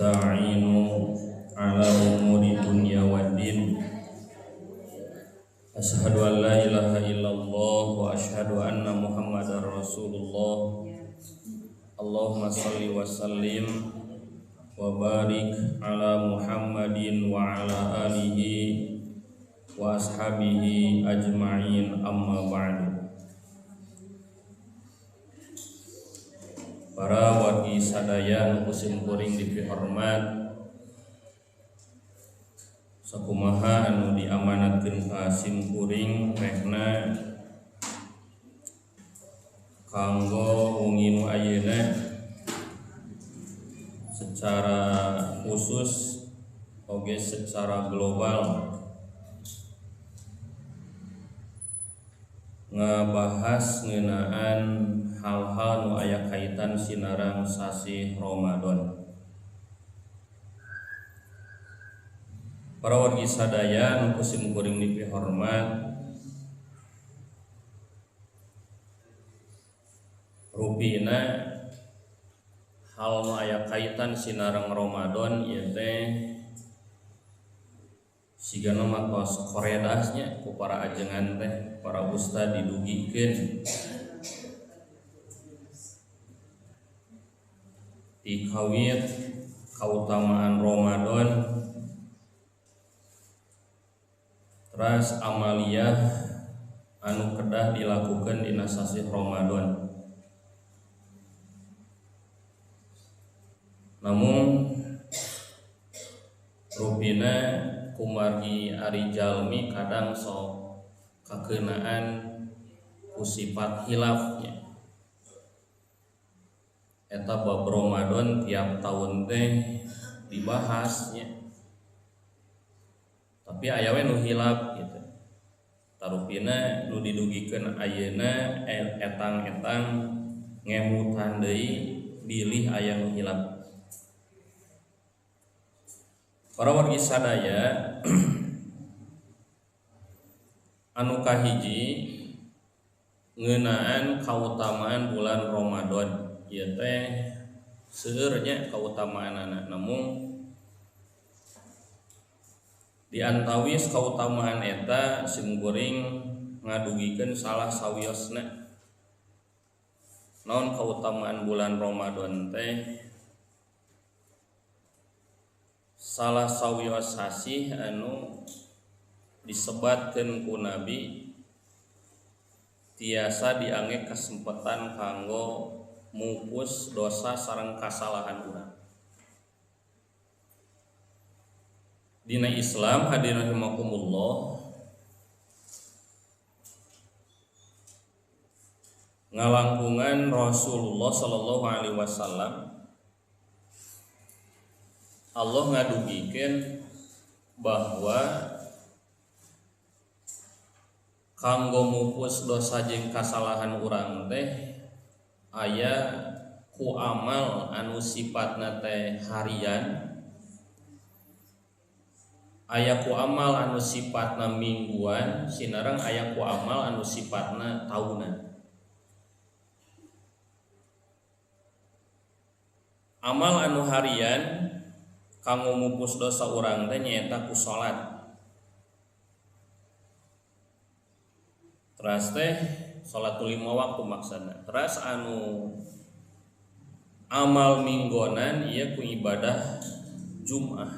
nasta'inu ala umuri dunya waddin. Asyhadu an la ilaha illallah wa asyhadu anna Muhammadar Rasulullah. Allahumma salli wa sallim wa barik ala Muhammadin wa ala alihi wa ashabihi ajma'in, amma ba'du. Para wargi sadaya nu kusim kuring dipihormat, sakumaha anu diamanatkeun ka sim kuring rehna kanggo wengi nu ayeuna secara khusus oge secara global ngabahas ngeunaan hal-hal nu aya kaitan sinarang sasih Ramadan. Para wargi sadaya nu kusim kuring dipihormat, rupina hal nu aya kaitan sinarang Ramadan ieu teh sigana mah tos koredasnya ku para ajengan teh, para ustad didugikeun dikawit kautamaan Ramadan, teras amaliyah anu kedah dilakukan dina sasih Ramadan. Namun rupina kumargi ari jalmi kadang sok kakeunaan ku sifat hilafnya. Eta bab Ramadan tiap tahun teh dibahasnya, tapi aya we nu hilap gitu. Tarupina nu didugikeun ayeuna etang-etang ngemutan deui bilih aya nu hilap. Para wargi sadaya anu kahiji ngeunaan kautamaan bulan Ramadan ieu teh seueur nya kautamaanana. Namun di antawis kautamaan eta sim kuring ngadugikeun salah sawiosna. Naon kautamaan bulan Ramadan teh? Salah sawios sasih anu disebatkeun ku Nabi tiasa diange kesempatan kanggo mupus dosa sareng kasalahan urang. Dina Islam hadirin rahimakumullah, ngalangkungan Rasulullah sallallahu alaihi wasallam, Allah ngadugikeun bahwa kanggo mupus dosa jeung kasalahan urang teh aya ku amal anu sifatna teh harian, aya ku amal anu sifatna mingguan, sinareng aya ku amal anu sifatna tahunan. Amal anu harian kanggo mupus dosa urang teh nyaeta ku salat. Teras teh salat 5 waktu maksudna. Teras anu amal minggonan ieu ku ibadah Jumat.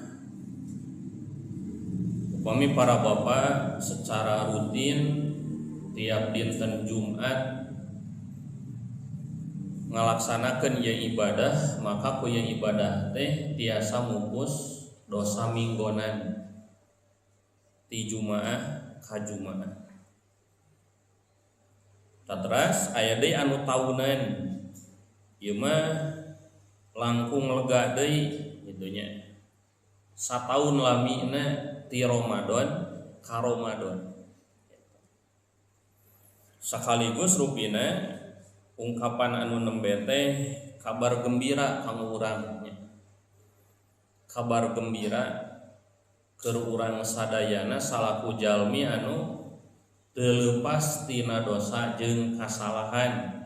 Upami para bapak secara rutin tiap dinten Jumat ngalaksanakeun ieu ibadah, maka ku ieu ibadah teh tiasa mupus dosa minggonan ti Jumaah ka Jumaah. Teras aya deui anu taunan, ieu mah langkung lega deui kitu nya. Sataun lamina ti Ramadan ka Ramadan. Sekaligus rupina ungkapan anu nembe teh kabar gembira kanggo urang nya. Kabar gembira keur urang sadayana salaku jalmi anu teu leupas tina dosa jeung kasalahan.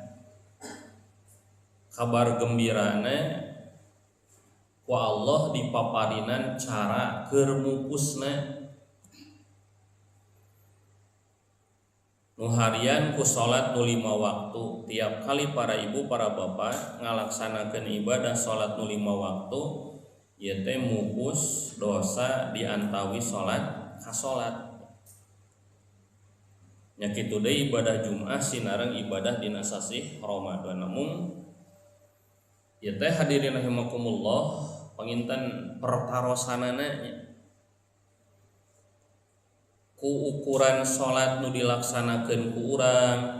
Kabar gembirana Ku Allah dipaparinan cara keur mupusna. Nu harian ku salat nu 5 waktu. Tiap kali para ibu para bapak ngalaksanakeun ibadah salat nu 5 waktu ieu teh mupus dosa diantawi salat ka salat. Nya kitu deui ibadah Jumat sinareng ibadah dina sasih Ramadan. Namun ieu teh hadirin rahimakumullah panginten pertarosanana nya. Ku ukuran salat nu dilaksanakeun ku urang,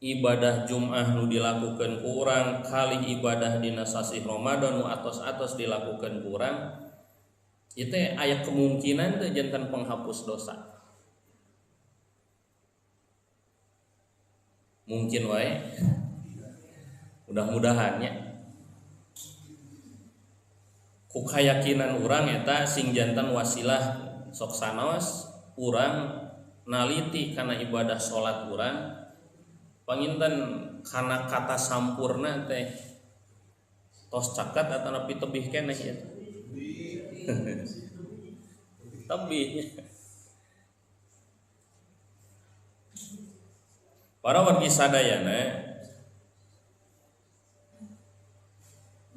ibadah Jumat nu dilakukeun ku urang, kali ibadah dina sasih Ramadan nu atos-atos dilakukeun ku urang, ieu teh aya kemungkinan teh janten penghapus dosa. Mungkin wae. Mudah-mudahan nya. Ku kayakinan urang eta sing janten wasilah sok sanaos urang naliti kana ibadah salat urang panginten kana kata sampurna teh tos caket atanapi tebih keneh ieu. Tebih. Para wargi sadayana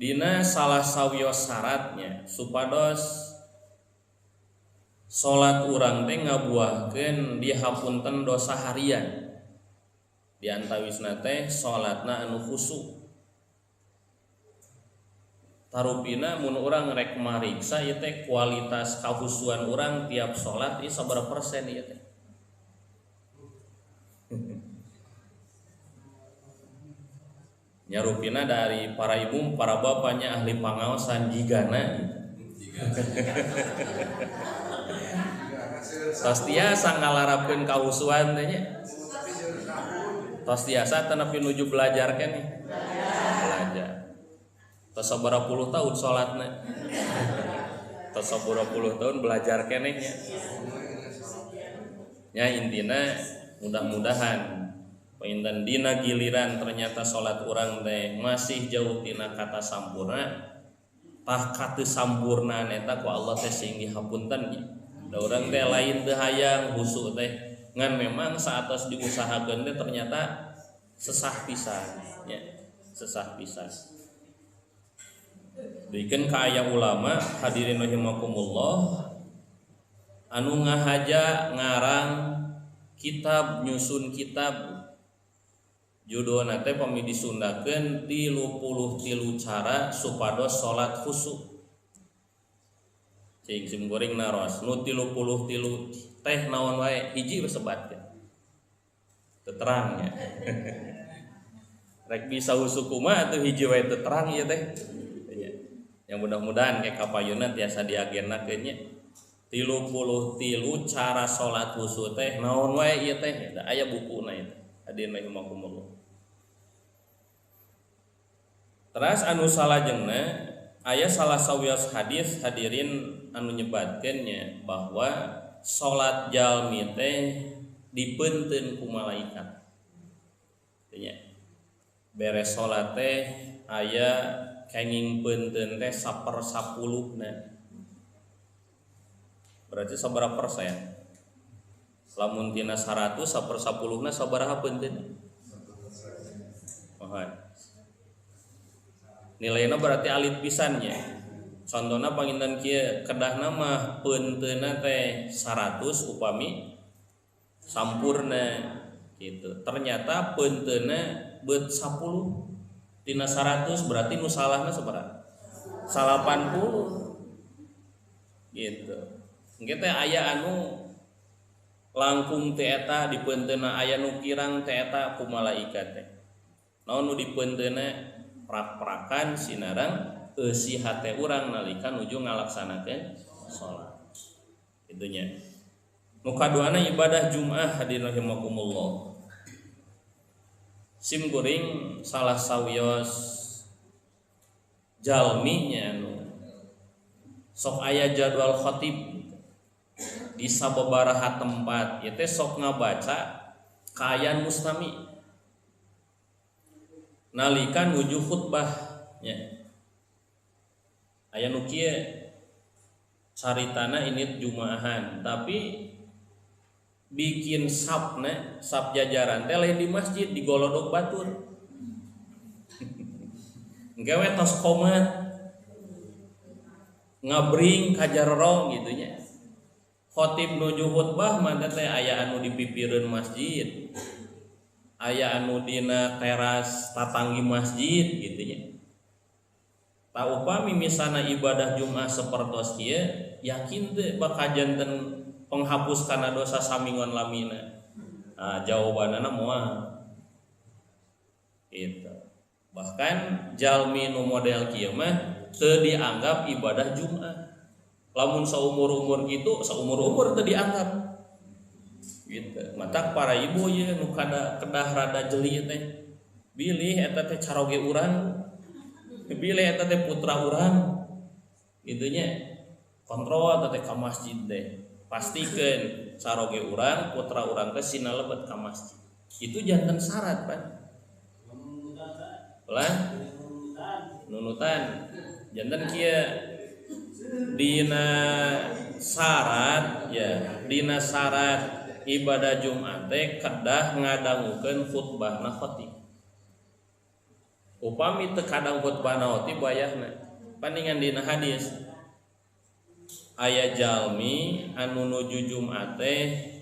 dina salah sawios syaratnya supados salat urang teh ngabuahkeun dihapunten dosa harian. Di antawisna teh salatna anu khusyuk. Tarupina mun urang rek mariksa ieu teh kualitas kahusuan urang tiap salat ieu sabaraha persen ieu teh. Nyarupina dari para ibu, para bapaknya ahli pangaosan jigana gitu. Tos tiasa ngalarapkeun kahusuan teh nya. Tos tiasa teu nuju belajar keneh. Belajar. Tos sabaraha puluh tahun salatna. Tos sabaraha puluh tahun belajar keneh nya. Nya intina mudah-mudahan panginten dina giliran ternyata salat urang teh masih jauh tina kata sampurna. Tah kata sampurna eta ku Allah teh sing dihapunten nya. Da urang teh lain teu hayang husuk teh ngan memang saatos diusahakeun teh ternyata sesah pisan nya, sesah pisan. Dikeun ka aya ulama hadirin rahimakumullah anu ngahaja ngarang kitab nyusun kitab judulna teh pami disundakeun 33 cara supados salat khusyuk. Cing sim goreng naros nu 33 teh naon wae hiji we sebatkeun. Teu terang nya. Rek bisa khusyuk kumaha atuh hiji wae teu terang ieu teh. Yang mudah-mudahan ke kapayunna tiasa diagendakeun nya. 33 cara salat khusyuk teh naon wae ieu teh aya bukuna ieu teh. Hadirin rahimakumullah. Teras anu salajengna aya salah sawios hadis hadirin anu nyebatkeun nya bahwa salat jalmi teh dipeunteun ku malaikat. Nya. Beres salat teh aya kenging peunteun teh 1/10-na. Berarti sabaraha persen? Lamun tina 100 1/10-na sabaraha peunteun? Mohon. Nilaina berarti alit pisannya. Contohna panginten kieu kedahna mah peunteunna teh 100 upami sampurna gitu. Ternyata peunteunna beut 10 tina 100 berarti nu salahna sabaraha? 80 gitu. Engke teh aya anu langkung teh eta dipeunteunna aya nu kirang teh eta ku malaikat teh. Naon nu dipeunteunna prak-prakan sinarang eusi hate urang nalika nuju ngalaksanakeun salat. Itunya. Nu kaduana ibadah Jumat hadirin rahimakumullah. Sim kuring salah sawios jalmi nya anu sok aya jadwal khatib di sababaraha tempat ieu teh sok ngabaca kaayaan mustami nalika nuju khutbah nya. Aya nu kieu caritana ini jumaahan tapi bikin sapna sap jajaran teh lain di masjid di golodok batur. Engke we tos komat ngabring ka jaroro gitu nya. Khotib nuju khutbah mah teh aya anu di pipireun masjid, aya anu dina teras tatanggi masjid gitu nya. Ta upami misalna ibadah Jumat sapertos kieu yakin teu bakal janten penghapus kana dosa samingon lamina. Nah, jawabanana moal. Gitu. Bahkan jalmi nu model kieu mah teu dianggap ibadah Jumat. Lamun saumur-umur gitu, saumur-umur teu dianggap. Gitu. Matak para ibu ye nu kada kedah rada jeli teh. Bilih eta teh caroge urang. Bilih eta teh putra urang. Gitu nya. Kontrol eta teh ka masjid teh. Pastikeun caroge urang, putra urang teh sina lebet ka masjid. Itu janten syarat, Pak. Ulah nunutan. Janten kieu dina syarat ya, dina syarat ibadah Jumat teh kedah ngadangukeun khutbahna khatib. Upami teu kadang khutbahna khatib wayahna. Pandingan dina hadis aya jalmi anu nuju Jumat teh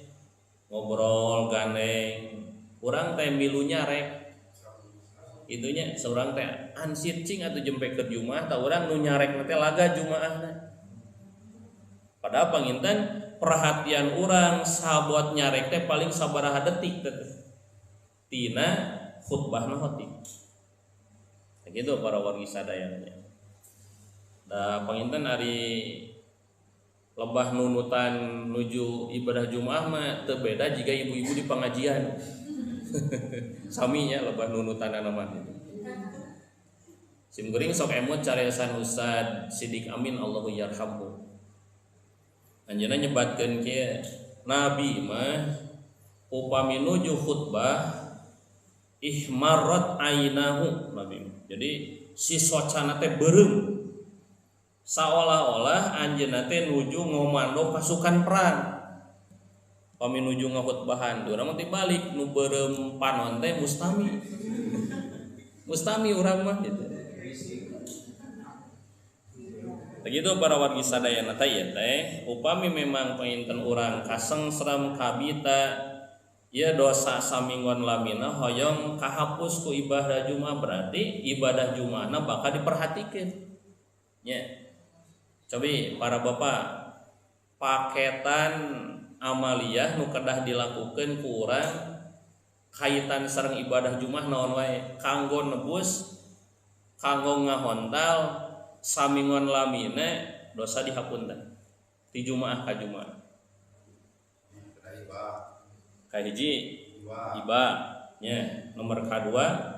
ngobrol gandeng, urang teh milu nyarek. Itunya seorang teh ansit cing atuh jempe ke Jumat tah urang nu nyarek teh laga Jumaahna. Padahal panginten perhatian urang sabuat nyarek teh paling sabaraha detik teh tina khutbahna khatib. Nah, gitu para wargi sadayana. Da panginten ari lebah nunutan nuju ibadah Jumat mah teu beda jika ibu-ibu di pengajian. Saminya lebah nunutan mah. Sim geuring sok emut cariosan Ustad Sidik Amin Allahu yarhamhu. Anjeunna nyebatkeun kieu, Nabi mah upami nuju khutbah ihmarrat ainahu Nabi. Jadi si socana teh beureum. Saolah-olah anjeunna teh nuju ngomando pasukan perang. Pami nuju ngakhutbahan, urang mah tibalik nu beureum panon teh mustami. Mustami urang mah gitu. Begitu para wargi sadayana teh ieu teh, upami memang panginten urang kasengsram kabita ieu dosa saminggon lamina hoyong kahapus ku ibadah Jumat, berarti ibadah Jumatna bakal diperhatikeun. Nya. Cobi para bapak paketan amaliyah nu kedah dilakukeun ku urang kaitan sareng ibadah Jumat naon wae kanggo nebus kanggo ngahontal samingon lamina dosa dihapunten ti Jumaah ka Jumaah. Kahiji iba nya, nomor kadua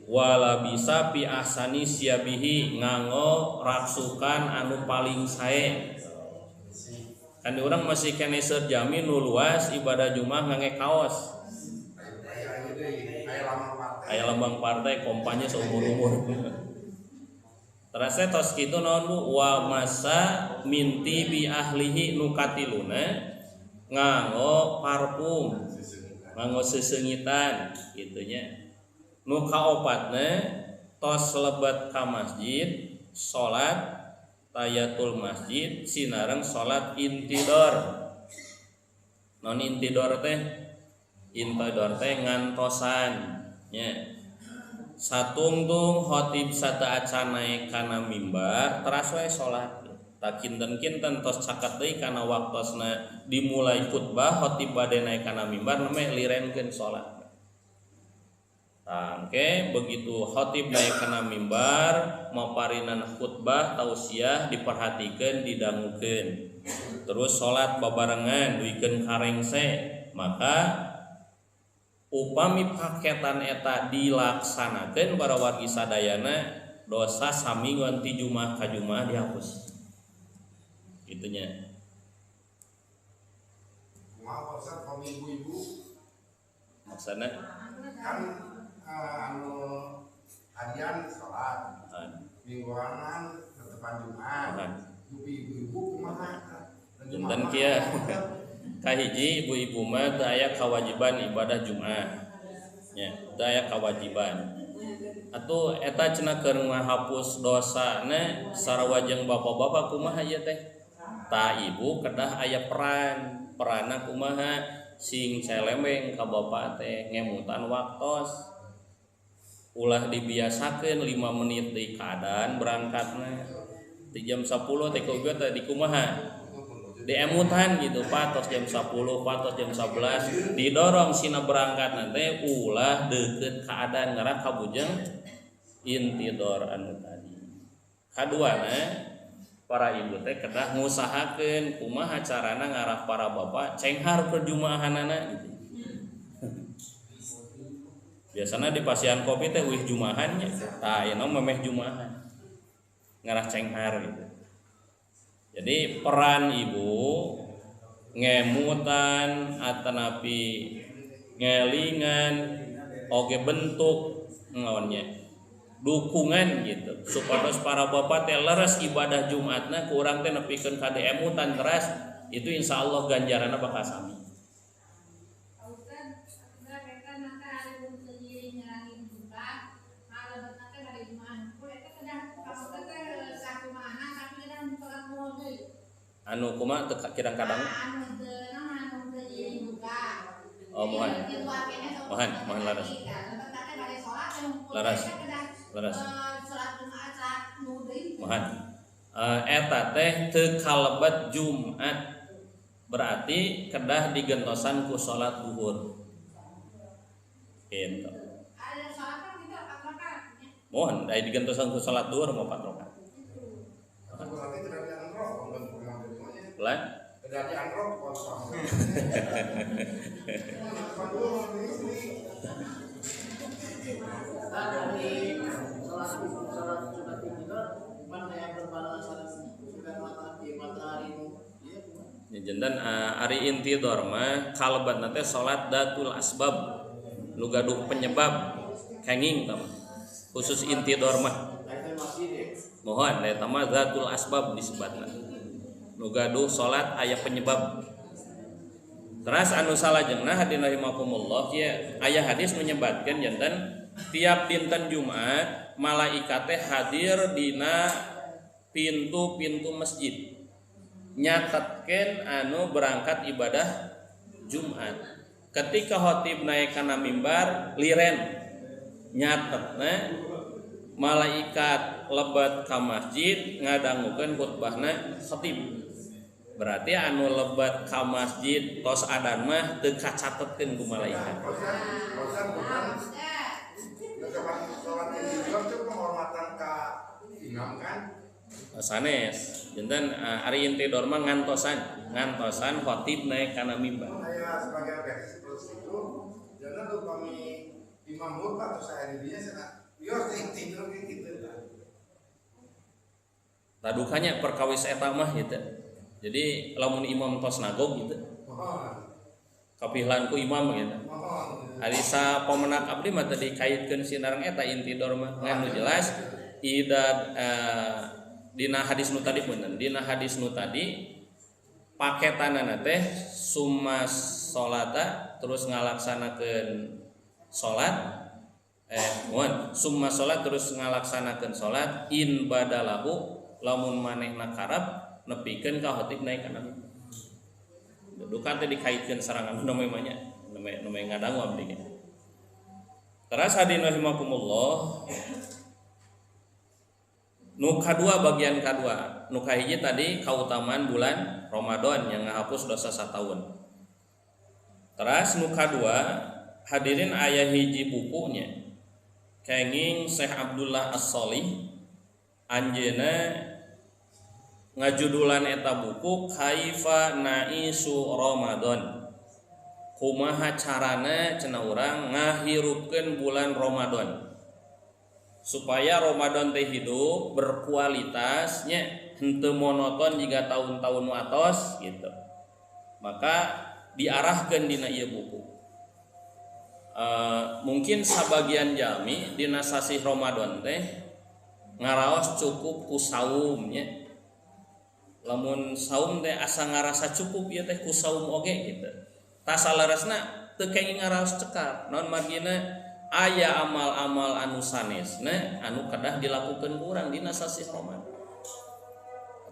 wala bisa pi ahsani siabihi nganggo raksukan anu paling sae. Kan urang masih kene seur jami nu luas ibadah Jumat ngangge kaos. Aya lambang partai kompanya seumur-umur. Terasa tos kitu naon Bu wa masa minti bi ahlihi nu katiluna nganggo parfum, nganggo sesengitan kitu nya. Nu kaopatna tos lebet ka masjid salat tahiyatul masjid sinareng salat intidor. Non intidor teh? Intidor teh ngantosan nya. Satungtung khotib sateuacan naek kana mimbar teras we salat. Tak kinten-kinten tos caket deui kana waktosna dimulai khutbah khotib bade naek kana mimbar nemeh lirenkeun salat. Tangke begitu khotib naik kana mimbar maparinan khutbah tausiah diperhatikeun didangukeun. Terus salat babarengan duikeun karengse, maka upami paketan eta dilaksanakeun para wargi sadayana dosa saminggon ti Jumat ka Jumat dihapus. Gitunya. Kumaha Ustaz pami ibu-ibu? Maksana kan anu harian salat. Mingguanan tetepan Jumat. Ibu-ibu kumaha? Janten kieu. Kahiji ibu-ibu mah teu aya kewajiban ibadah Jumat. Nya, teu aya kewajiban. Atuh eta cenah keur ngahapus dosana sarua jeung bapak-bapak kumaha ieu teh? Ta ibu kedah aya peran, peranna kumaha? Sing celembeng ka bapak teh ngemutan waktos. Ulah dibiasakeun 5 menit deui keadaan berangkatna. Di jam 10 teh kudu teh di kumaha? Diemutan gitu Pak, tos jam 10, Pak tos jam 11, didorong sina berangkat nanti ulah deket keadaan ngarah kabujeng intidor anu tadi. Kaduana para ibu teh kedah ngusahakeun kumaha carana ngarah para bapak cenghar ke jumaahanana gitu. Biasana di pasian kopi teh uih jumahannya, tah ayeuna memeh jumahan. Ngarah cenghar gitu. Jadi peran ibu ngemutan atanapi ngelingan oge bentuk ngaonnya dukungan gitu supados para bapak teh leres ibadah Jumatna ku urang teh nepikeun ka diemutan teras itu insyaallah ganjaranna bakal sami. Anu kumaha teu kirang kadang oh mohon mohon mohon laras laras laras mohon eta teh teu kalebet Jumat berarti kedah digentosan ku salat zuhur gitu. Mohon da digentosan ku salat zuhur mau 4 rakaat. Lan? Dari anrok kosong. Dari sholat sunat itu mana yang berbarengan sudah matahari Ya jantan ari intidor mah kalebatna teh salat datul asbab nu gaduh penyebab kenging tah khusus intidor mah. Mohon eta mah datul asbab disebutna. Nu gaduh salat aya penyebab. Teras anu salajengna hadirin rahimakumullah kieu aya hadis menyebatkeun janten tiap dinten Jumat malaikat teh hadir dina pintu-pintu masjid nyatetkeun anu berangkat ibadah Jumat. Ketika khotib naik kana mimbar liren nyatetna malaikat lebat ka masjid ngadangukeun khutbahna khotib. Berarti anu lebat ka masjid tos adan mah teu kacatetkeun ku malaikat. Sanes, janten ari intidor mah ngantosan, ngantosan khotib naik kana mimbar. Saya sebagai versi seperti itu, jangan lu kami imam khutbah atau saya dirinya saya biar intidor gitu. Tadukanya perkawis eta mah gitu. Jadi lamun imam tos nagog gitu. Kapihlan ku imam gitu. Ari sa pamenak abdi mah tadi dikaitkeun sinareng eta intidor mah ngan nu jelas ida dina hadis nu tadi punten dina hadis nu tadi paketanana teh summa sholata terus ngalaksanakeun salat mohon summa salat terus ngalaksanakeun salat in badalahu lamun manehna karab nepikeun ka khotib naik kana mimbar. Duka teh dikaitkeun sareng anu mah nya nu ngadangu abdi ge. Teras hadirin rahimakumullah nu kadua bagian kadua nu kahiji tadi kautamaan bulan Ramadan yang ngahapus dosa sataun. Teras nu kadua hadirin aya hiji bukunya kenging Syekh Abdullah As-Sholih anjeuna ngajudulan eta buku Kaifa Naisu Ramadan. Kumaha carana cenah urang ngahirupkeun bulan Ramadan supaya Ramadan teh hidup berkualitasnya henteu monoton jika tahun-tahun nu atos gitu. Maka diarahkeun dina ieu buku. Mungkin sabagian jalmi dina sasih Ramadan teh Ngaraos cukup ku saum nya. Lamun saum teh asa ngarasa cukup ieu teh ku saum oge gitu. Tah saleresna teu kenging ngaraos cekap. Naon margina aya amal-amal anu sanesna anu kedah dilakukeun ku urang dina sasih Ramadan.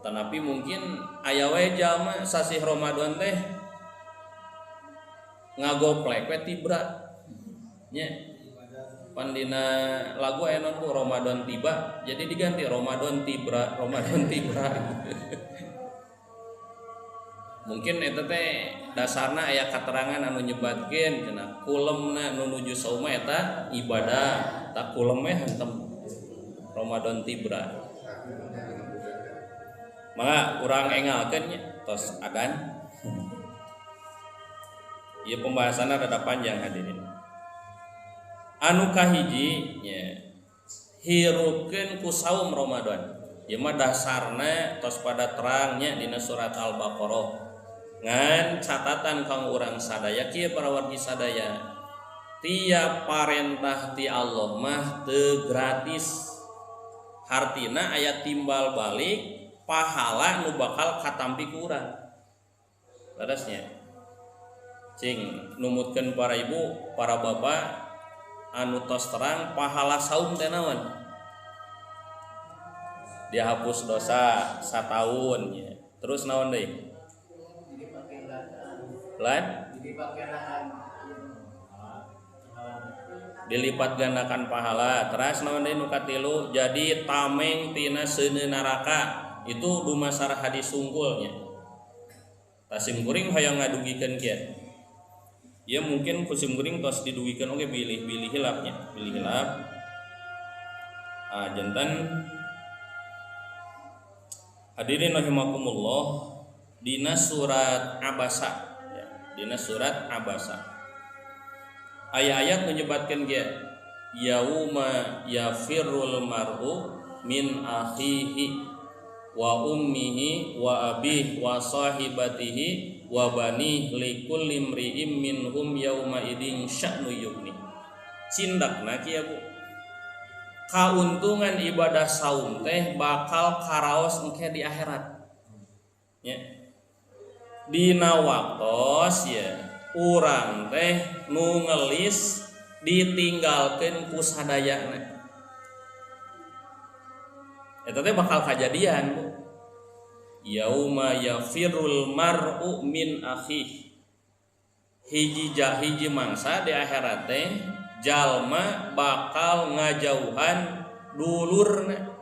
Tetapi mungkin aya we jalma sasih Ramadan teh ngagoplek we tibra nya. Pan dina lagu aya naon Bu Ramadan tiba, jadi diganti Ramadan tibra, Ramadan tibra. Mungkin eta teh dasarna aya katerangan anu nyebatkeun cenah kulemna nu nuju saum eta ibadah, tak kulem we hantem Ramadan tibra. Mangga urang engalkeun nya tos agan. Ieu pembahasanna rada panjang hadirin. Anu kahiji nya hirupkeun ku saum Ramadan. Ieu mah dasarna tos pada terangnya dina surat Al-Baqarah. Ngan catatan kang urang sadaya kieu para wargi sadaya. Tiap parentah ti Allah mah teu gratis. Hartina aya timbal balik pahala nu bakal katampi ku urang. Ladasnya. Cing numutkeun para ibu, para bapak anu tos terang pahala saum teh naon? Dihapus dosa sataun ya. Terus naon deui? Lan? Dilipat gandakan pahala. Terus naon deui nu katilu? Jadi tameng tina seuneu neraka. Itu dumasar hadis sungkulnya. Tasim kuring hoyong ngadugikeun kieu. Ya mungkin ku sim kuring tos didugikeun oge bilih-bilih hilapnya, bilih hilap. Ah jantan hadirin rahimakumullah dina surat Abasa ya, dina surat Abasa. Ayat-ayat menyebatkan kieu, yauma yafirrul mar'u min akhihi wa ummihi wa abihi wa sahibatihi wa banihi likulli imri'in minhum yauma idzin sya'nu yughni. Cindakna kieu Bu. Kauntungan ibadah saum teh bakal karaos engke di akhirat. Ya. Dina waktos ya urang teh nu ngelis ditinggalkeun ku sadayana. Eta teh bakal kajadian Bu. Yauma yafirul mar'u min akhih. Hiji hiji mangsa di akhirat teh jalma bakal ngajauhan dulurna.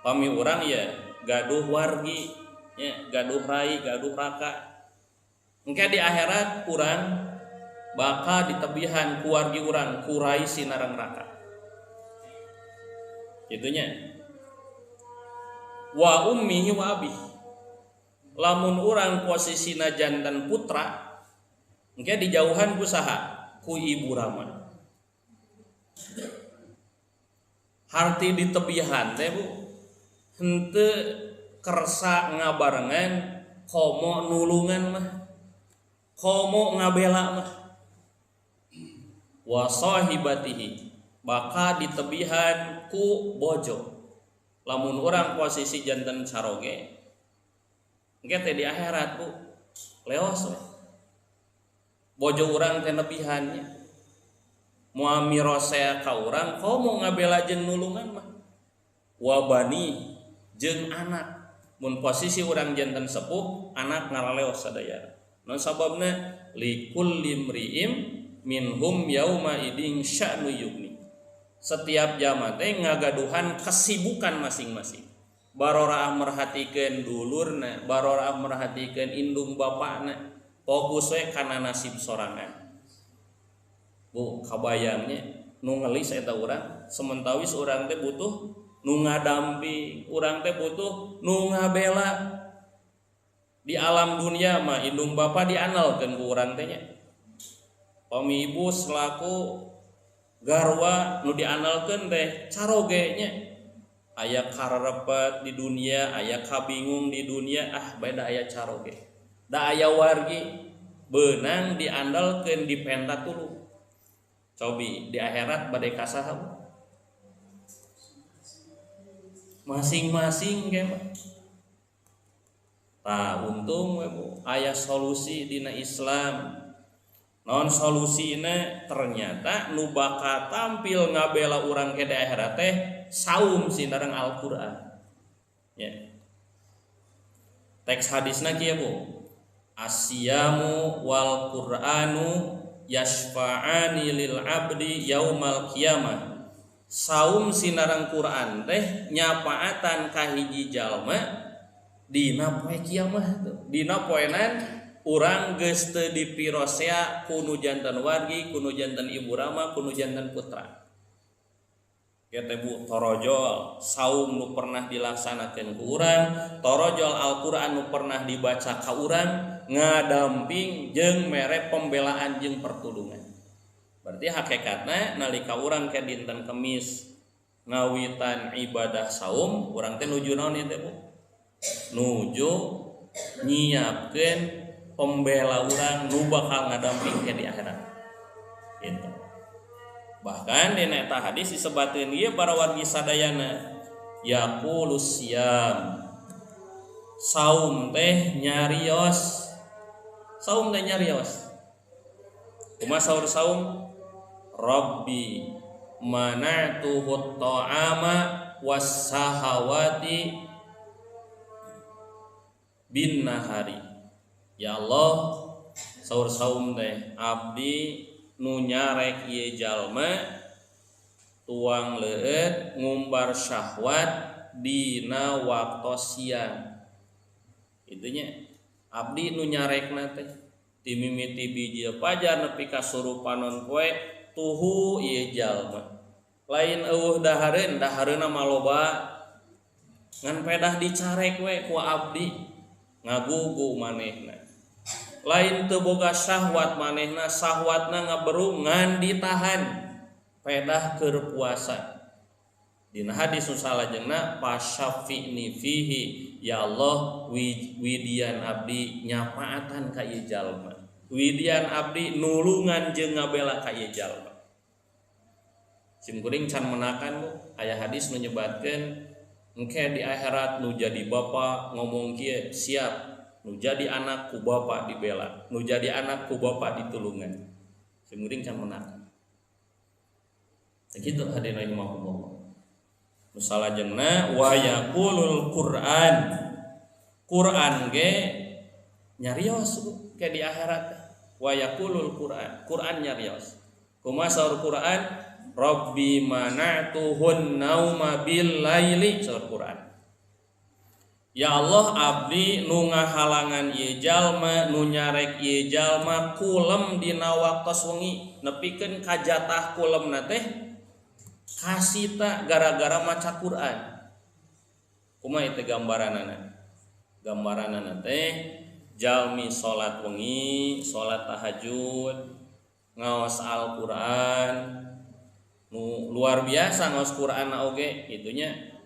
Pami urang ya gaduh wargi nya, gaduh rai, gaduh raka. Engke di akhirat urang bakal ditebihan ku wargi urang ku rai sinareng raka. Itunya. Wa ummihi wa abih. Lamun urang posisina jantan putra engke dijauhan ku saha? Ku ibu rama. Harti ditebihan teh Bu, henteu kersa ngabarengan komo nulungan mah, komo ngabela mah. Wa sahibatihi bakal ditebihan ku bojo. Lamun urang posisi jantan caroge engke teh di akhirat Bu leos we. Bojo urang teh nebihannya moal mirosea ka urang komo ngabela jeung nulungan mah. Wa bani jeung anak, mun posisi urang jantan sepuh anak ngaraleos sadaya. Naon sababna? Likulli imri'im minhum yauma idzin sya'nu yughni. Setiap jama teh ngagaduhan kesibukan masing-masing. Baroraah merhatikeun dulurna, baroraah merhatikeun indung bapakna, fokus we kana nasib sorangan. Bu, kabayangnya nu ngelis eta urang, sementawis urang teh butuh nu ngadamping, urang teh butuh nu ngabela. Di alam dunia mah indung bapa dianalkeun ku urang teh nya. Pami ibu selaku garwa nu dianalkeun teh caroge nya. Aya kararepet di dunia, aya kabingung di dunia, ah beda aya caroge. Da aya wargi beunang diandalkeun dipenta tulung. Cobi di akhirat bade kasaha. Masing-masing ge mah. Tah untung we Bu aya solusi dina Islam. Naon solusina ternyata nu bakal tampil ngabela urang ke di akhirat teh saum sinareng Al-Qur'an. Ya. Teks hadisna kieu Bu. Asyamu wal Qur'anu yashfa'ani lil abdi yaumal qiyamah. Saum sinareng Qur'an teh nyapaatan ka hiji jalma dina poe kiamah tuh. Dina poenan urang geus teu dipirosea ku nu janten wargi, ku nu janten ibu rama, ku nu janten putra. Kieu teh Bu, torojol saum nu pernah dilaksanakeun ku urang, torojol Al-Qur'an nu pernah dibaca ka urang, ngadamping jeung mere pembelaan jeung pertulungan. Berarti hakikatna nalika urang ke dinten Kemis ngawitan ibadah saum, urang teh nuju naon ieu teh Bu? Nuju nyiapkeun pembela urang nu bakal ngadamping ke di akhirat. Gitu. Bahkan dina eta hadis disebatkeun ieu para wargi sadayana, yaqulus siyam. Saum teh nyarios. Saum teh nyarios. Kumaha saur saum? Rabbi mana'tuhu ta'ama was-sahawati bin nahari. Ya Allah, saur saum teh abdi nu nyarek ieu jalma tuang leueut ngumbar syahwat dina waktos siang. Itunya abdi nu nyarekna teh timimiti biji pajar nepi ka surupanon poe tuhu ieu jalma. Lain eueuh dahareun, dahareunna mah loba ngan pedah dicarek we ku abdi ngagugu manehna. Lain teu boga syahwat manehna, syahwatna ngaberu ngan ditahan pedah keur puasa. Dina hadis nu salajengna pasyafi'ni fihi, ya Allah widian abdi nyapaatan ka ieu jalma, widian abdi nulungan jeung ngabela ka ieu jalma. Sim kuring can menakan Bu, aya hadis nu nyebatkeun engke di akhirat nu jadi bapa ngomong kieu siap, nu jadi anak ku bapa dibela, nu jadi anak ku bapa ditulungan. Sim kuring can menakan. Sakitu hadirin rahimakumullah. Nu salajengna wa yaqulul Qur'an. Qur'an ge nyarios Bu ke di akhirat. Wa yaqulul Qur'an, Qur'an nyarios. Kumaha saur Qur'an? Rabbi mana'tuhun nauma bil laili, saur Qur'an. Ya Allah abdi nu ngahalangan ieu jalma, nu nyarek ieu jalma kulem dina waktos wengi, nepikeun ka jatah kulemna teh kasita gara-gara maca Quran. Kumaha ieu gambaranana? Gambaranana teh jalmi salat wengi, salat tahajud, ngaos Al-Qur'an, nu luar biasa ngaos Quran oge itunya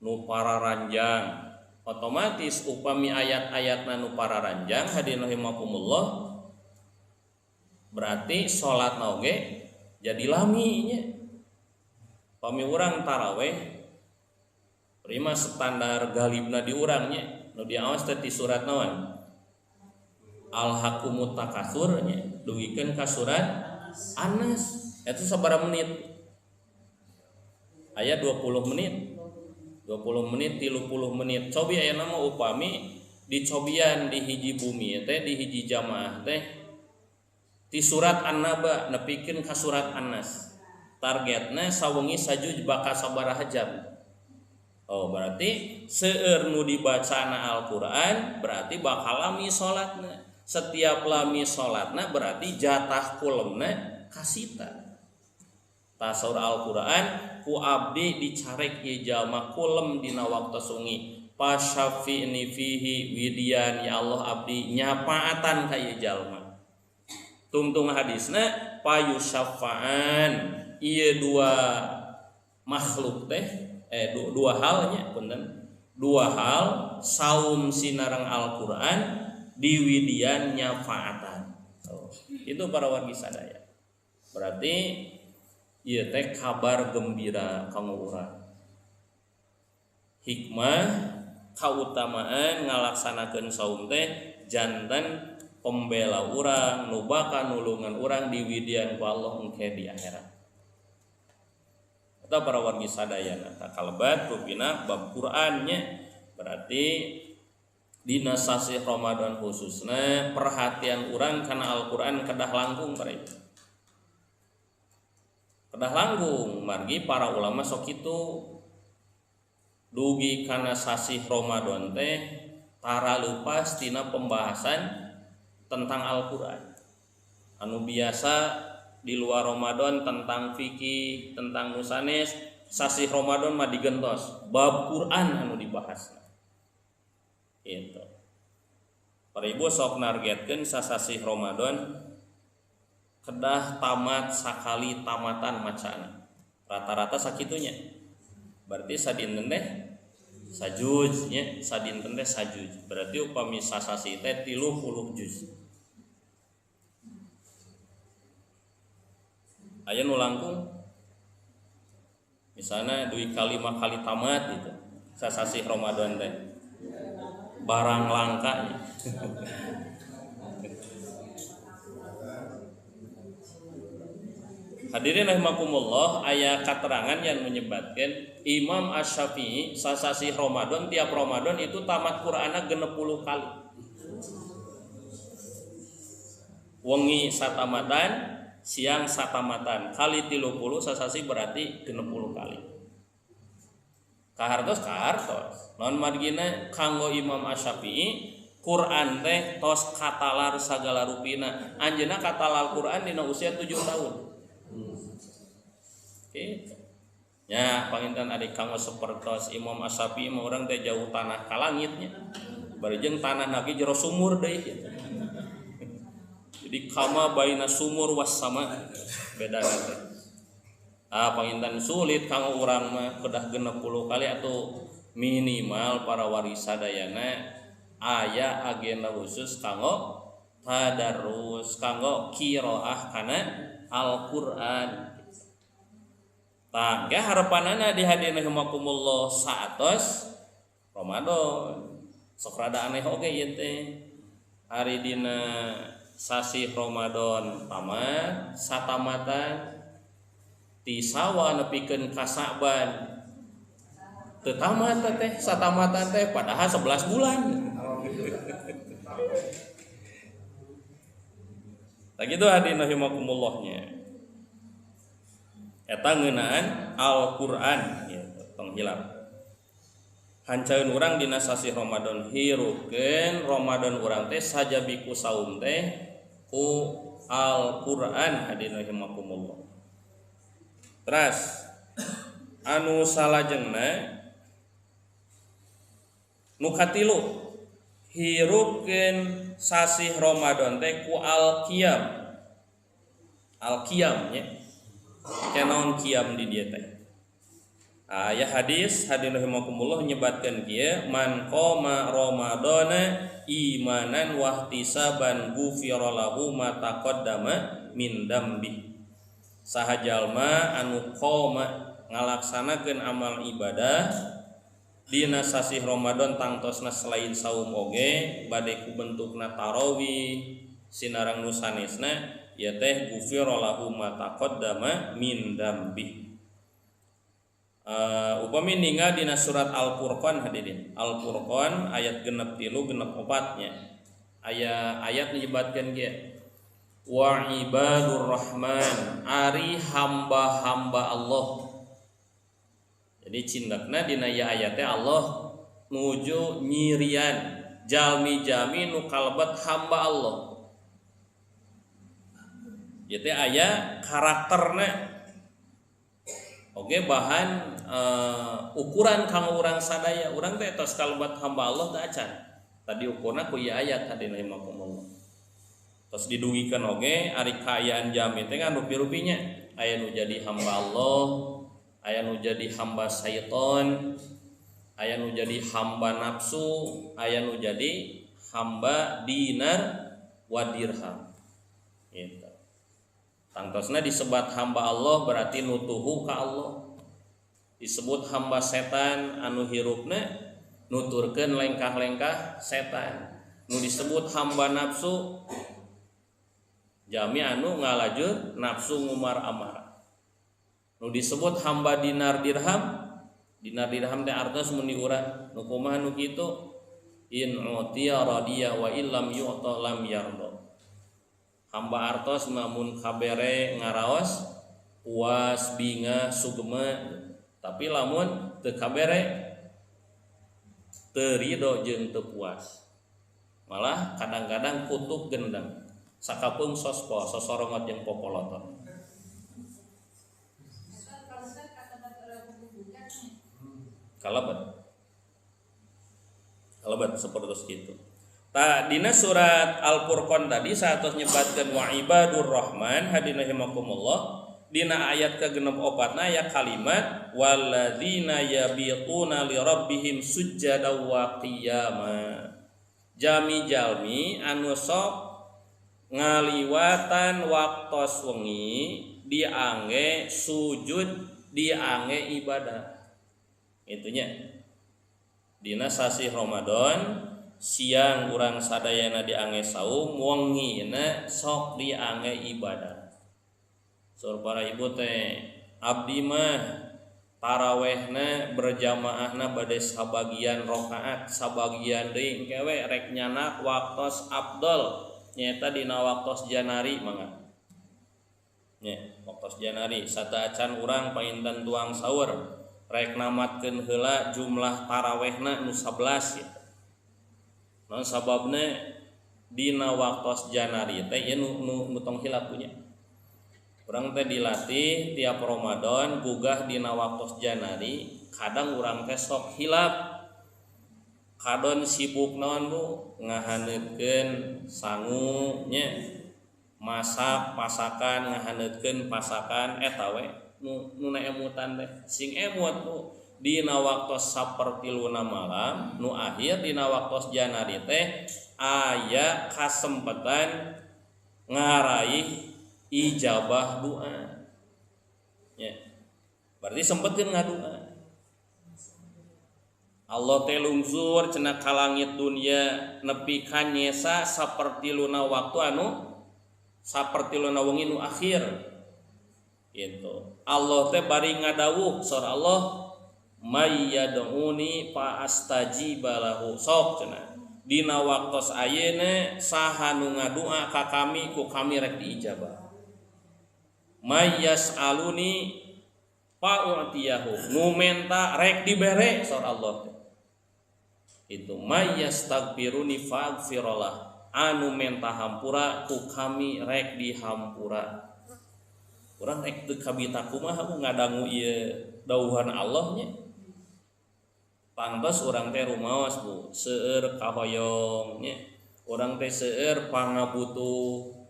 nu pararanjang. Otomatis upami ayat-ayatna nu pararanjang hadirin rahimakumullah, berarti salatna oge jadi lami nya. Pami urang taraweh prima standar galibna di urang nya, nu diaos teh ti surat naon? Al-Hakumut Takatsur nya, dugikeun ka surat Anas. Eta sabaraha menit? Aya 20 menit. 20 menit, 30 menit. Cobi aya nama upami dicobian di hiji bumi teh, di hiji jamaah teh ti surat An-Naba nepikeun ka surat An-Nas. Targetna sawengi sajuj bakal sabaraha jam. Oh, berarti seueur nu dibacana Al-Qur'an berarti bakal lami salatna. Setiap lami salatna berarti jatah kulemna kasita. Tasaur Al-Qur'an ku abdi dicarek ieu jalma kulem dina waktu sungi. Pasyafi'ni fihi widian, ya Allah abdi nyapaatan ka ieu jalma. Tungtung hadisna payusyafa'an, ieu dua makhluk teh dua halnya punten. Dua hal saum sinareng Al-Qur'an diwidian nyafaatan. Oh, itu para wargi sadaya. Berarti ieu teh kabar gembira kanggo urang. Hikmah kautamaan ngalaksanakeun saum teh janten pembela urang nu bakal nulungan urang diwidian ku Allah engke di akhirat. Eta para wargi sadayana tah kalebat rupina bab Qur'annya berarti dina sasih Ramadan khususna perhatian urang kana Al-Qur'an kedah langkung para ibu. Kedah langkung margi para ulama sok kitu dugi kana sasih Ramadan teh tara leupas tina pembahasan tentang Al-Qur'an. Anu biasa di luar Ramadan tentang fikih, tentang nusanes, sasih Ramadan mah digentos bab Quran anu dibahasna. Gitu. Para ibu sok nargetkeun sasasih Ramadan kedah tamat sakali tamatan macana. Rata-rata sakitunya. Berarti sadinten teh sajuz nya, sadinten teh sajuz. Berarti upami sasasih teh 30 juz. Aya nu langkung misalnya 2 kali 5 kali tamat gitu sasasih Ramadan teh. Barang langka. Hadirin rahimakumullah, aya katerangan yang menyebutkan Imam Asy-Syafi'i sasasih Ramadan tiap Ramadan itu tamat Qur'anna 60 kali. Wengi satamatan, siang satamatan, kali 30 sasasih berarti 60 kali. Kahartos kahartos. Non margina kanggo Imam Asy-Syafi'i Quran teh tos katalar sagala rupina. Anjeunna katalar Quran dina usia 7 tahun. Gitu. Ya, panginten ari kanggo sapertos Imam Asy-Syafi'i mah urang teh jauh tanah ka langitnya. Bari jeung tanah lagi jero sumur deui gitu. Jadi kama baina sumur was sama bedana teh. Ah panginten sulit kanggo urang mah kedah 60 kali atau minimal para waris sadayana aya agenda khusus kanggo tadarus, kanggo qiraah kana Al-Qur'an. Tah ge harapanana di hadirin rahimakumullah saatos Ramadan. Sok rada aneh oge ieu teh. Ari dina sasih Ramadan tamat satamatan ti Sawal nepikeun ka Sa'ban teu tamat teh satamatan teh padahal 11 bulan. Tah kitu hadirin rahimakumullah. Eta ngeunaan Al-Qur'an gitu, tong hilap. Hancaeun urang dina sasih Ramadan hirupkeun Ramadan urang teh sajabi ku saum teh ku Al-Qur'an hadirin rahimakumullah. Teras anu salajengna nu katilu hirupkeun sasih Ramadan teh ku al-qiyam. Al-qiyam nya. Kenaon qiyam di dieu teh? Aya hadis hadirin rahimakumullah nyebatkeun kieu man qoma ramadana imanan wahtisaban ghufira lahu ma taqaddama min dambi. Saha jalma anu qoma ngalaksanakeun amal ibadah dina sasih Ramadan tangtosna selain saum oge bade ku bentukna tarawih sinarang nu sanesna ya teh ghufira lahu ma taqaddama min dambi. Upami ninggal dina surat Al-Furqan hadirin. Al-Furqan ayat 63 64 nya. Aya ayat nyebatkeun kieu. Wa ibadur rahman ari hamba-hamba Allah. Jadi cindakna dina ieu ayat teh Allah nuju nyirian jalmi-jalmi nu kalebet hamba Allah. Ieu teh aya karakterna. Oke bahan ukuran kanggo urang sadaya, urang teh tos kalebet hamba Allah teh acan. Tadi ukurna ku ieu ayat hadirin rahimakumullah. Tos didugikeun oge ari kaayaan jami teh kan rupi-rupinya. Aya nu jadi hamba Allah, aya nu jadi hamba syaiton, aya nu jadi hamba nafsu, aya nu jadi hamba dinar wa dirham. Gitu. Tangtosna disebat hamba Allah berarti nutuhu ka Allah. Disebut hamba setan anu hirupna nuturkeun lengkah-lengkah setan. Nu disebut hamba nafsu jami anu ngalajur nafsu ngumar amar. Nu disebut hamba dinar dirham, dinar dirham teh artos mun diurang. Nu kumaha nu kitu? In utiya radiya wa illam yu'ta lam yarda. Hamba artos namun kabere ngaraos puas bingah sugema, tapi lamun teu kabere teu rido jeung teu puas. Malah kadang-kadang kutuk gendeng sakapeung sospo sosorongot jeung popolotot. Kalebet. Kalebet seperti itu. Ta dina surat Al-Furqan tadi saatos nyebatkeun wa ibadur rahman hadina himakumullah dina ayat ke-64 aya kalimat walladzina yabituna li rabbihim sujjada wa qiyama. Jami-jalmi anu sok ngaliwatan waktos wengi diangge sujud diangge ibadah. Itunya dina sasih Ramadan siang urang sadayana diangge saum wengina sok diangge ibadah. Sur para ibu teh abdi mah tarawehna berjamaahna bade sabagian rakaat sabagian deui engke we rek nyanak waktos abdol nyaeta dina waktos Janari mangga. Nya waktos Janari sateuacan urang panginten tuang sahur rek namatkeun heula jumlah tarawehna nu 11 gitu. Naon sababna dina waktos Janari teh ieu nu tong hilap punya. Urang teh dilatih tiap Ramadan gugah dina waktos Janari, kadang urang teh sok hilap. Kadon sibuk naon Bu ngahaneutkeun sangu nya, masak pasakan ngahaneutkeun pasakan eta we nu na emutan teh. Sing emut Bu dina waktos sapertiluna malam nu akhir dina waktos Janari teh aya kasempetan ngaraih ijabah doa. Ya. Berarti sempetkeun ngadua. Allah teh lungsur cenah ka langit dunia nepi ka nyesa sapertiluna waktu anu sapertiluna wengi nu akhir. Gitu. Allah teh bari ngadawuh saur Allah may yad'uni fa astajibalahu. Sok cenah dina waktos ayeuna saha nu ngadua ka kami ku kami rek diijabah. May yas'aluni fa u'tiyahu, nu menta rek dibere saur Allah. Itu may yastaghfiruni faghfirlah, anu menta hampura ku kami rek dihampura. Urang rek teu kabita kumaha ku ngadangu ieu dawuhan Allah nya. Pangtos urang teh rumaos Bu, seueur kahoyong nya. Urang teh seueur pangabutuh.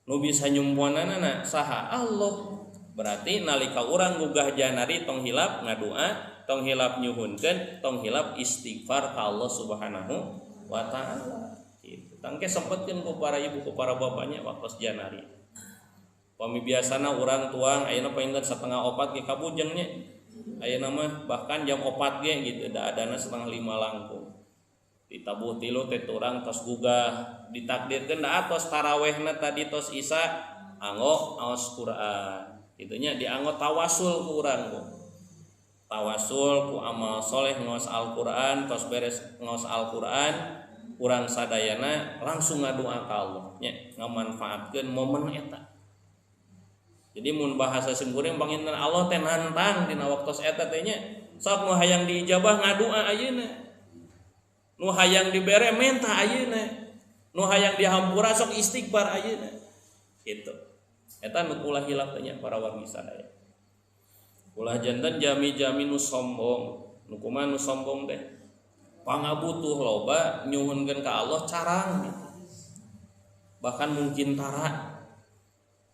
Nu bisa nyumpuanana saha Allah. Berarti nalika urang gugah Janari tong hilap ngadua, tong hilap nyuhunkeun, tong hilap istighfar ka Allah Subhanahu wa taala. Gitu. Tangke sempetkeun ku para ibu ku para bapaknya waktu Janari. Pami biasana urang tuang ayeuna panginten 3:30 ge kabujeng nya. Ayeuna mah bahkan jam 4 ge gitu da adana 4:30 langkung. Ditabuh tilu teh urang tos gugah ditakdirkeun da atos tarawehna tadi tos isya anggo aos Quran. Itunya dianggo tawasul ku urang ku. Tawasul ku amal soleh ngaos Al-Qur'an tos beres ngaos Al-Qur'an urang sadayana langsung ngadua ka Allah nya ngamanfaatkeun momen eta. Jadi mun bahasa simkuring panginten Allah teh nantang dina waktos eta teh nya sok nu hayang diijabah ngadua ayeuna. Nu hayang dibere menta ayeuna. Nu hayang dihampura sok istighfar ayeuna. Gitu. Eta nu ulah hilap teh nya para wargi sadaya. Ulah janten jami-jami nu sombong. Nu kumaha nu sombong teh? Pangabutuh loba nyuhunkeun ka Allah carang gitu. Bahkan mungkin tara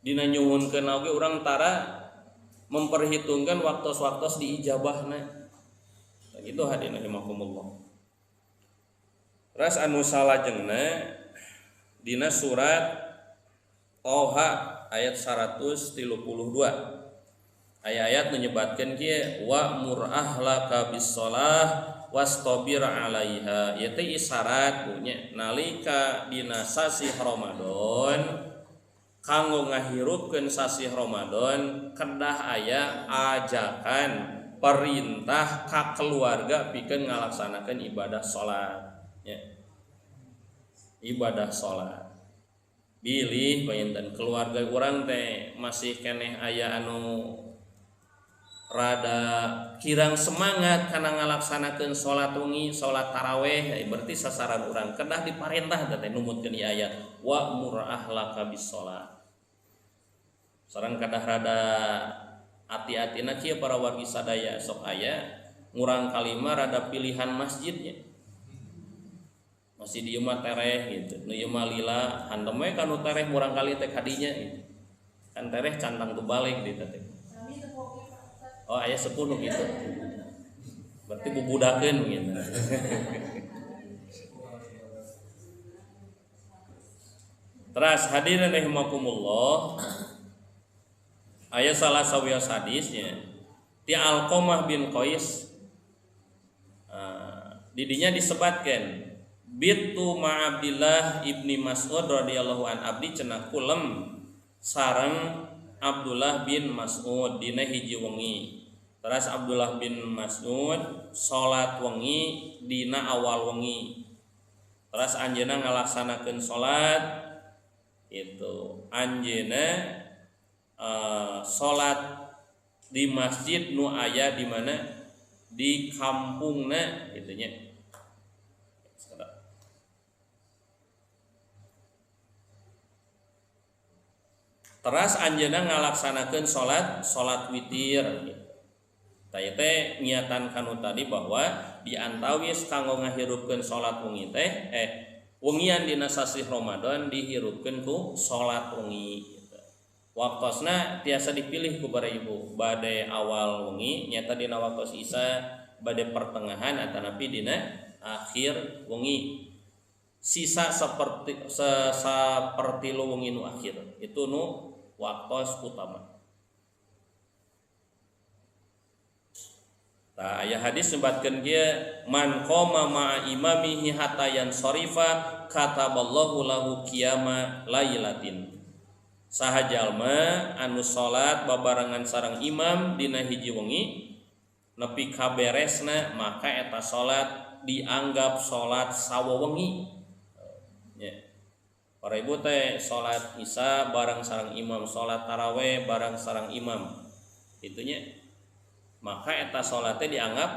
dina nyuhunkeun oge urang tara memperhitungkan waktos-waktos diijabahna. Tah kitu hadina himakumullah. Ras anu salajengna dina surat Toha ayat 132. Aya ayat nu nyebatkeun kieu wa'mur ahlaka bis-shalah wastabir 'alaiha. Ieu teh isyarat bu nya nalika dina sasih Ramadan kanggo ngahirupkeun sasih Ramadan kedah aya ajakan perintah ka keluarga pikeun ngalaksanakeun ibadah salat nya. Ibadah salat. Bilih panginten keluarga urang teh masih keneh aya anu rada kirang semangat kana ngalaksanakeun salat wengi, salat taraweh, berarti sasaran urang kedah diparentah teh numutkeun ieu ayat wa'mur ahlaka bis-shalah. Sareng kedah rada ati-atina kieu para wargi sadaya sok aya ngurang kalima rada pilihan masjidnya. Masjid ieu mah tereh gitu, nu ieu mah lila, hantem we ka nu tereh murang kali teh kadinya gitu. Kan tereh cantang teu balik di teh. Oh aya 10 gitu. Berarti bubudakeun gitu. Teras hadirin rahimakumullah. Aya salah sawios hadisnya ti Alqamah bin Qais. Didinya disebatkeun bitu ma'abdillah ibni Mas'ud radhiyallahu an abdi cenah kulem sareng Abdullah bin Mas'ud dina hiji wengi. Teras Abdullah bin Mas'ud salat wengi dina awal wengi. Teras anjeunna ngalaksanakeun salat itu anjeunna salat di masjid nu aya di mana di kampungna kitu nya. Teras anjeunna ngalaksanakeun salat witir gitu. Tah ieu teh niatan kanu tadi bahwa diantawis kanggo ngahirupkeun salat wengi teh wengian dina sasih Ramadan dihirupkeun ku salat wengi gitu. Waktosna tiasa dipilih ku para ibu bade awal wengi nyata dina waktos isya bade pertengahan atanapi dina akhir wengi. Sisa seperti sapertilu wengi nu akhir itu nu waktos utama. Tah aya hadis nyebatkeun kieu man qoma ma'a imamihi hatta yansarifa kataballahu lahu qiyama lailatin. Saha jalma anu salat babarengan sareng imam dina hiji wengi nepi ka beresna maka eta salat dianggap salat sawewengi. Ya. Para ibu teh salat isya bareng sareng imam, salat taraweh bareng sareng imam. Itunya maka eta salatnya dianggap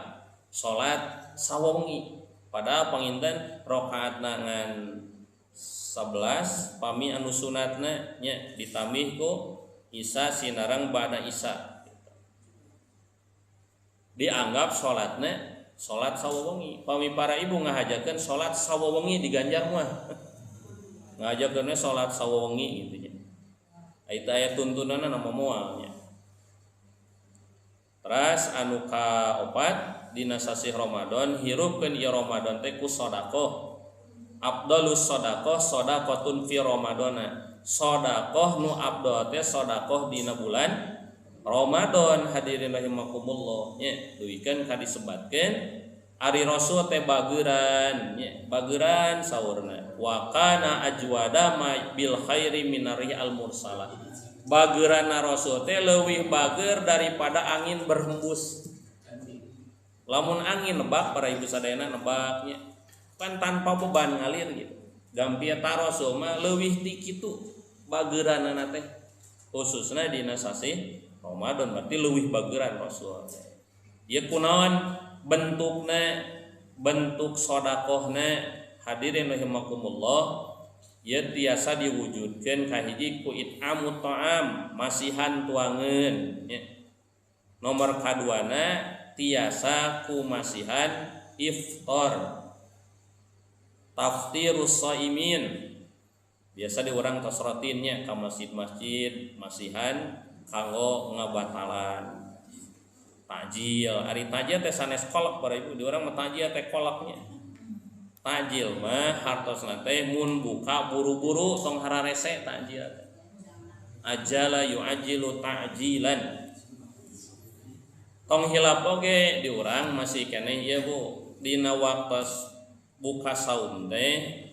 salat sawengi. Padahal panginten rakaatna ngan 11 pami anu sunatna nya ditambih ku isya sinareng ba'da isya. Dianggap salatna salat sawengi. Pami para ibu ngahajakeun salat sawengi diganjar mah. Ngahajakeunna salat sawengi gitu nya. Eta aya tuntunanna nama moal nya. Teras anu kaopat dina sasih Ramadan hirupkeun ieu Ramadan teh ku sedekah. Afdalus sedekah sedekatun fi Ramadana. Sedekah nu afdal teh sedekah dina bulan Ramadan hadirin rahimakumullah nya duikeun ka disebatkeun ari Rasul teh bageuran nya bageuran saurna wa kana ajwada ma bil khairi minarih al mursalah. Bageurana Rasul teh leuwih bager daripada angin berhembus. Lamun angin nebak para ibu sadayana nebaknya kan tanpa beban ngalir gitu. Gampia ta Rasul mah leuwih ti kitu bageuranana teh. Khususna dina sasih Ramadan berarti leuwih bageuran Rasul. Ieu kunaon bentukna bentuk sedekahna hadirin rahimakumullah. Ieu tiasa diwujudkeun kahiji ku it'amu ta'am masihan tuangeun nya. Nomor kaduana tiasa ku masihan iftar. Taftirus shaimin. Biasa di urang tos rutinnya ka masjid-masjid masihan kanggo ngabatalan. Takjil, ari takjil teh sanes kolak para ibu, di urang mah takjil teh kolaknya. Takjil mah hartosna teh mun buka buru-buru tong hararese takjil teh. Ajala yu'ajilu ta'jilan. Tong hilap oge di urang masih keneh ieu Bu, dina waktos buka saum teh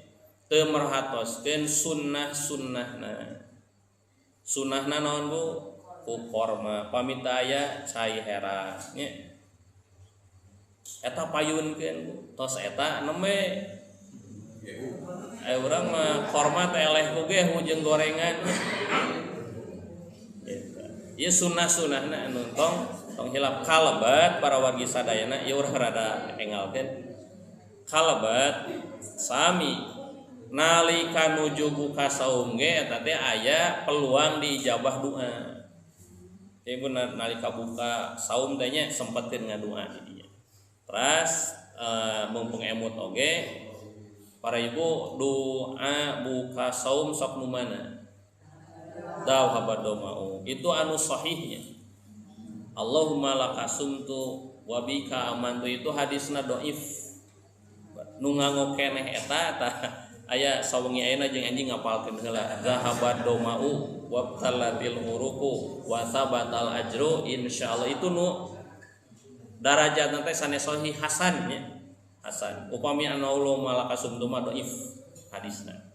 teu merhatoskeun sunnah-sunnahna. Sunnahna naon Bu? Ku korma pamit aya cai herang nya. Eta payunkeun Bu, tos eta nembe urang mah korma teh eleh ku gehu jeung gorengan. Ieu sunnah-sunnahna anu tong hilap kalebat para wargi sadayana ieu urang rada engalkeun. Kalebat sami nalika nuju buka saum ge eta teh aya peluang diijabah doa. Ibu nalika buka saum teh nya sempetkeun ngadua di dinya. Teras mumpung emut oge para ibu doa buka saum sok nu mana? Dawhaba doma'u. Itu anu sahihnya. Allahumma lakasumtu wa bika amantu itu hadisna dhaif. Nu nganggo keneh eta tah aya sawengi ayeuna jeung anjing ngapalkeun heula. Zahabat doma'u wa talatil uruqu wa sabatal ajru insyaallah itu nu darajatna teh sanes sahih hasan nya. Hasan. Upami anu Allahumma lakasumtu mah dhaif hadisna.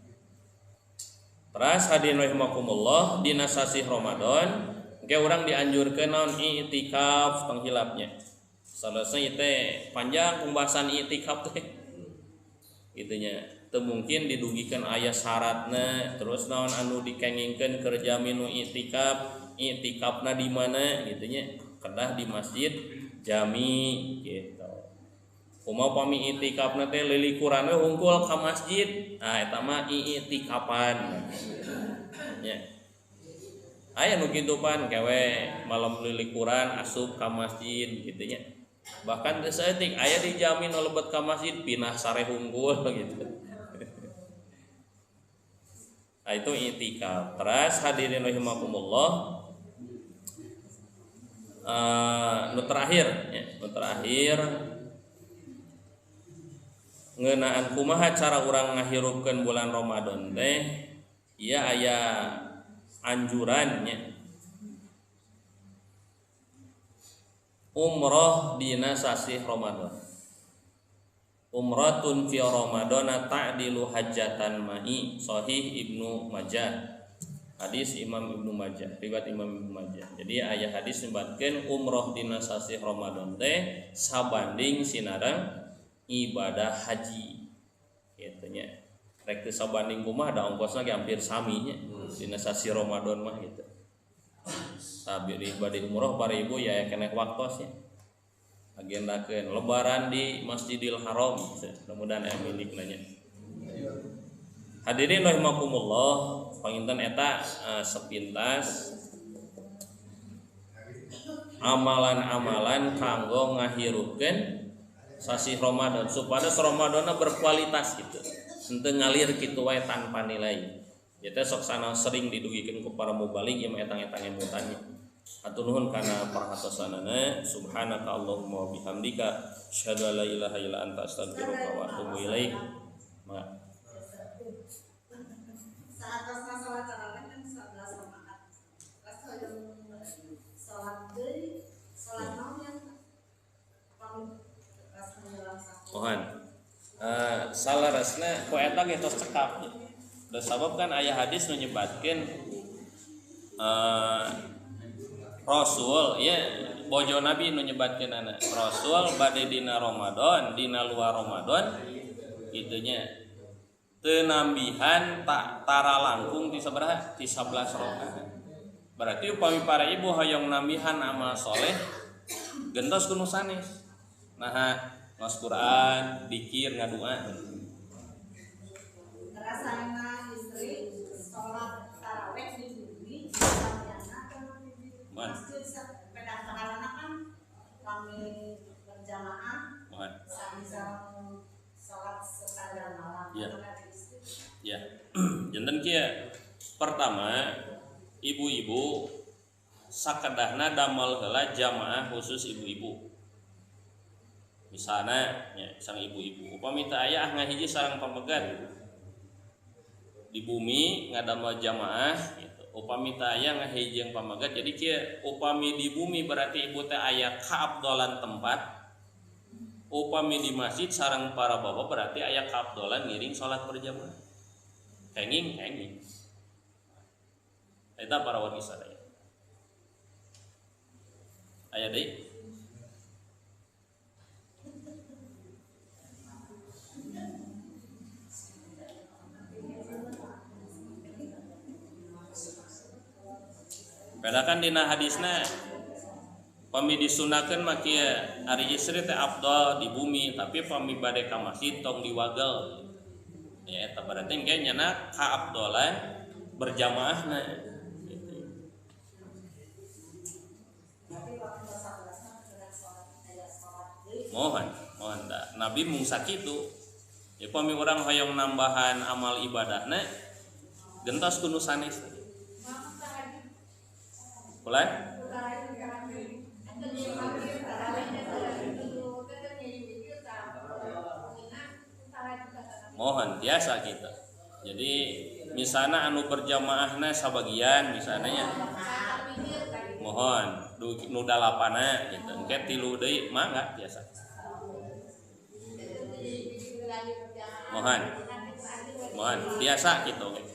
Teras hadirin rahimakumullah dina sasih Ramadan engke urang dianjurkeun naon i'tikaf tong hilapnya. Salesna ieu teh panjang pembahasan i'tikaf teh. Gitunya. Teu mungkin didugikeun aya syaratna, terus naon anu dikengingkeun keur jami nu i'tikaf, i'tikafna di mana gitunya. Kedah di masjid jami gitu. Kumaha pami i'tikafna teh lilikuran we hungkul ka masjid. Nah eta mah i'tikapan. Nya. Aya nu kitu pan kewe malam lilikuran asup ka masjid kitu nya. Bahkan teu saeutik aya dijamin nu lebet ka masjid pinah sare hungkul gitu. Nah itu i'tikaf. Teras hadirin rahimakumullah. Nu terakhir nya, nu terakhir ngeunaan kumaha cara urang ngahirupkeun bulan Ramadan teh ieu aya anjurannya umroh dina sasih Ramadan. Umratun fi Ramadana ta'dilu hajjatan ma'i, sahih Ibnu Majah. Hadis Imam Ibnu Majah, riwayat Imam Ibnu Majah. Jadi aya hadis nyebatkeun umroh dina sasih Ramadan teh sabanding sinareng ibadah haji gitu nya. Rek teu sabanding kumaha da ongkosna ge hampir sami nya dina sasi Ramadan mah gitu. Tapi ibadah umroh para ibu ya keneh waktos nya. Agendakeun lebaran di Masjidil Haram mudah-mudahan aya milikna nya. Hadirin rahimakumullah, panginten eta sepintas amalan-amalan kanggo ngahirupkeun sasih Ramadan supaya Ramadanna berkualitas gitu. Henteu ngalir kitu wae tanpa nilai. Ieu teh sok sana sering didugikeun ku para mubalig ieu mah etang-etang emutannya. Hatur nuhun kana perhatosanana. Subhanaka Allahumma wa bihamdika asyhadu an la ilaha illa anta astaghfiruka wa atubu ilaik. Ma. Saatosna salat tarawih kan 11 rakaat. Pas hoyong salat deui, salat naon yang Mohan salarasna ku eta ge tos cekap. Da sabab kan aya hadis nu nyebatkeun Rasul ya bojo Nabi nu nyebatkeun anak Rasul bade dina Ramadan dina luar Ramadan kitu nya teu nambihan tak tara langkung ti sabaraha ti 11 rakaat. Berarti upami para ibu hoyong nambihan amal soleh gentos ku nu sanes. Nah maos Quran, dikir, ngadua. Rasana istri sholat tarawih di bumi, sampaiana ke masjid sepeda pahalana kan kami berjamaah. Sami sholat sepanjang malam. Ya. Ya. Janten kieu. Pertama, ibu-ibu sakedahna damel heula jamaah khusus ibu-ibu. Misalnya ya, sang ibu-ibu upami teu aya ngahiji sareng pamegat di bumi ngadamel jamaah gitu. Upami teh aya ngahiji jeung pamagat jadi kieu upami di bumi berarti ibu teh aya kaabdolan tempat. Upami di masjid sareng para bapak berarti aya kaabdolan ngiring salat berjamaah. Kenging kenging. Eta para wargi sadaya. Aya deui. Padakan dina hadisna pami disunahkeun mah kieu ari istri teh afdal di bumi tapi pami bade ka masjid tong diwagel. Ya eta berarti engke nyana kaafdolan berjamaahna gitu. Mohon, mohon da. Nabi mung sakitu. Ya pami urang hoyong nambahan amal ibadahna gentos ku nu sanes. Boleh? Mohon biasa gitu. Jadi misalnya anu berjamaahna sabagian misalnya mohon nu dalapana gitu. Engke tilu deui mangga biasa. Mohon. Mohon biasa gitu.